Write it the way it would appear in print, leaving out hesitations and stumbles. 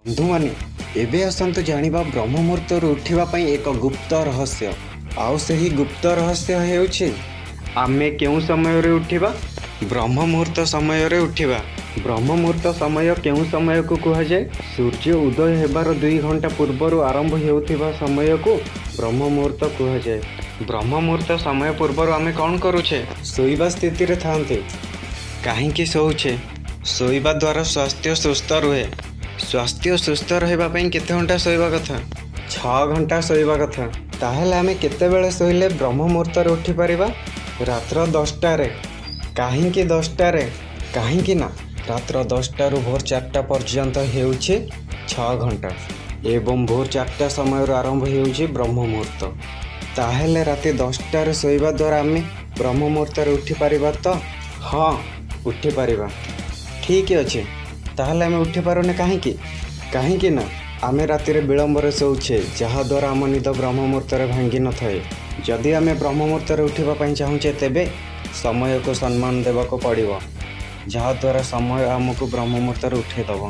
ବନ୍ଧୁମାନେ, ଏବେ ଆସନ୍ତୁ ଜାଣିବା ବ୍ରହ୍ମମୁହୂର୍ତ୍ତରୁ ଉଠିବା ପାଇଁ ଏକ ଗୁପ୍ତ ରହସ୍ୟ। ଆଉ ସେହି ଗୁପ୍ତ ରହସ୍ୟ ହେଉଛି, ଆମେ କେଉଁ ସମୟରେ ଉଠିବା? ବ୍ରହ୍ମ ମୁହୂର୍ତ୍ତ ସମୟରେ ଉଠିବା। ବ୍ରହ୍ମ ମୁହୂର୍ତ୍ତ ସମୟ କେଉଁ ସମୟକୁ କୁହାଯାଏ? ସୂର୍ଯ୍ୟ ଉଦୟ ହେବାର 2 ଘଣ୍ଟା ପୂର୍ବରୁ ଆରମ୍ଭ ହେଉଥିବା ସମୟକୁ ବ୍ରହ୍ମ ମୁହୂର୍ତ୍ତ କୁହାଯାଏ। ବ୍ରହ୍ମ ମୁହୂର୍ତ୍ତ ସମୟ ପୂର୍ବରୁ ଆମେ କ'ଣ କରୁଛେ? ଶୋଇବା ସ୍ଥିତିରେ ଥାନ୍ତି। କାହିଁକି ଶୋଉଛେ? ଶୋଇବା ଦ୍ୱାରା ସ୍ୱାସ୍ଥ୍ୟ ସୁସ୍ଥ ରୁହେ। ସ୍ୱାସ୍ଥ୍ୟ ସୁସ୍ଥ ରହିବା ପାଇଁ କେତେ ଘଣ୍ଟା ଶୋଇବା କଥା? 6 ଘଣ୍ଟା ଶୋଇବା କଥା। ତାହେଲେ ଆମେ କେତେବେଳେ ଶୋଇଲେ ବ୍ରହ୍ମ ମୁହୂର୍ତ୍ତରେ ଉଠିପାରିବା? ରାତ୍ର 10ଟାରେ। କାହିଁକି 10ଟାରେ? କାହିଁକି ନା ରାତ୍ର 10ଟାରୁ ଭୋର 4ଟା ପର୍ଯ୍ୟନ୍ତ ହେଉଛି 6 ଘଣ୍ଟା ଏବଂ ଭୋର 4ଟା ସମୟରୁ ଆରମ୍ଭ ହେଉଛି ବ୍ରହ୍ମ ମୁହୂର୍ତ୍ତ। ତାହେଲେ ରାତି 10ଟାରେ ଶୋଇବା ଦ୍ୱାରା ଆମେ ବ୍ରହ୍ମ ମୁହୂର୍ତ୍ତରେ ଉଠିପାରିବା ତ? ହଁ, ଉଠିପାରିବା। ଠିକ୍ ଅଛି, ତାହେଲେ ଆମେ ଉଠିପାରୁନେ କାହିଁକି? କାହିଁକି ନା ଆମେ ରାତିରେ ବିଳମ୍ବରେ ଶୋଉଛେ, ଯାହାଦ୍ୱାରା ଆମ ନିଦ ବ୍ରହ୍ମ ମୁହୂର୍ତ୍ତରେ ଭାଙ୍ଗି ନଥାଏ। ଯଦି ଆମେ ବ୍ରହ୍ମ ମୁହୂର୍ତ୍ତରେ ଉଠିବା ପାଇଁ ଚାହୁଁଛେ, ତେବେ ସମୟକୁ ସମ୍ମାନ ଦେବାକୁ ପଡ଼ିବ, ଯାହାଦ୍ୱାରା ସମୟ ଆମକୁ ବ୍ରହ୍ମ ମୁହୂର୍ତ୍ତରେ ଉଠାଇଦେବ।